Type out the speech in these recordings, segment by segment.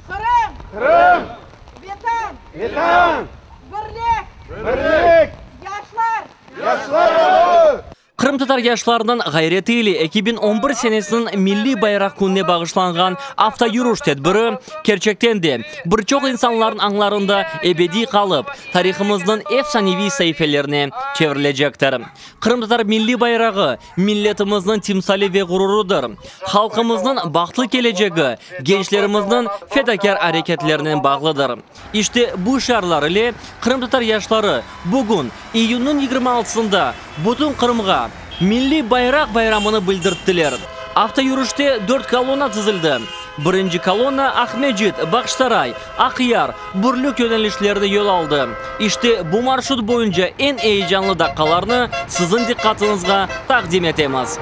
Qırım! Qırım! Vetan! Vetan! Birlik! Birlik! Yaşlar! Yaşlar! Qırımtatar yaşlarınıñ ğayreti ile 2011 senesiniñ Milliy bayraq kününe bağışlanğan avtoyürüş tedbiri, kerçekten de, bir çoq insanlarnıñ añlarında ebediy qalıp, tarihımıznıñ efsaneviy saifelerine çevrilecektir. Qırımtatar milliy bayrağı, milletimizniñ timsali ve ğururıdır. Halqımıznıñ bahtlı kelecegi gençlerimizniñ fedakâr areketlerinen bağlıdır. İşte bu şiarlar ile qırımtatar yaşları bugün, iyünniñ 26-sında, bütün Qırımğa Milliy bayraq bayramını bildirttiler. Avtoyürüşte dört kolonna tizildi. Birinci kolonna Aqmescit, Bağçasaray, Aqyar, Bürlük yönelişlerine yol aldı. İşte bu marşrut boyunca eñ eyecanlı daqqalarnı siziñ diqqatıñızğa taqdim etemiz.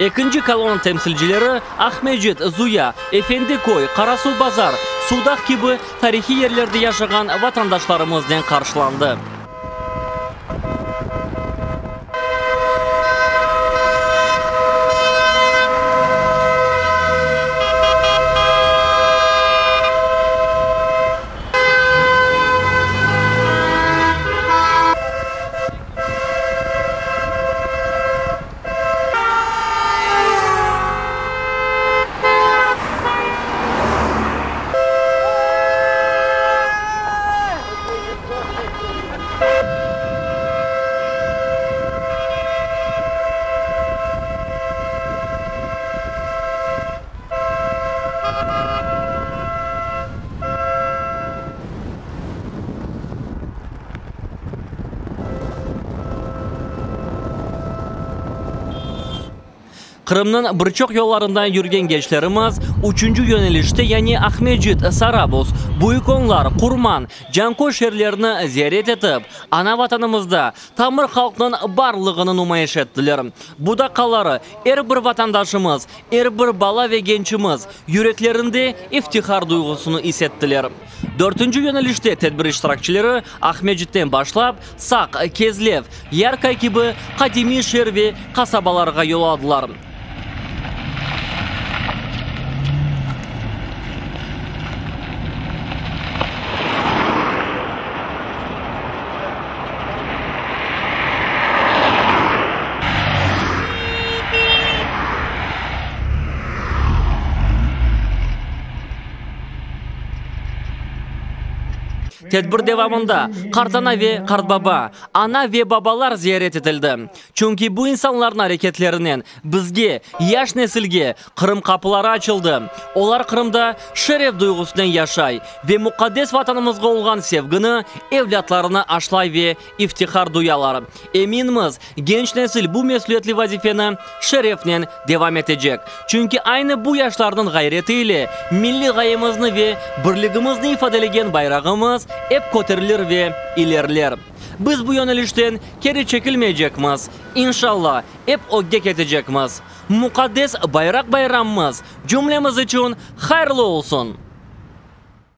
Ekinci kolonna temsilcileri Aqmescit, Zuya, Efendiköy, Qarasuvbazar, Suvdağ kibi tarihiy yerlerde yaşağan vatandaşlarımıznen qarşılandı. Qırımnıñ bir çoq yollarından yürgen gençlerimiz üçünci yönelişte, yani Aqmescit, Sarabuz, Büyük Onlar, Qurman, Canköy şeerlerini ziyaret etip, ana Vatanımızda tamır halqnıñ barlığını numayış ettiler. Bu daqqaları er bir vatandaşımız, er bir bala ve gençimiz yüreklerinde iftihar duyğusını is ettiler. Dörtünci yönelişte tedbir iştirakçileri Aqmescitten başlap, Saq, Kezlev, Yarkay kibi qadimiy şeer ve qasabalarğa yol aldılar. Tedbir devamında qartana ve qartbaba, ana ve babalar ziyaret etildi. Çünki bu insanlarnıñ areketlerinen bizge, yaş nesilge, Qırım qapıları açıldı. Olar Qırımda şeref duyğusınen yaşay ve muqaddes Vatanımızğa olğan sevgini evlâtlarına aşlay ve iftihar duyalar. Eminmiz, genç nesil bu mesüliyetli vazifeni şerefnen devam etecek. Çünki aynı bu yaşlarnıñ ğayreti ile milliy ğayemizni ve birligimizni ifadelegen bayrağımız ep köterilir ve ileriler. Biz bu yönelişten keri çekilmeycekmiz, inşalla, ep ögge ketecekmiz. Muqaddes Bayraq bayramımız cümlemiz içün hayırlı olsun!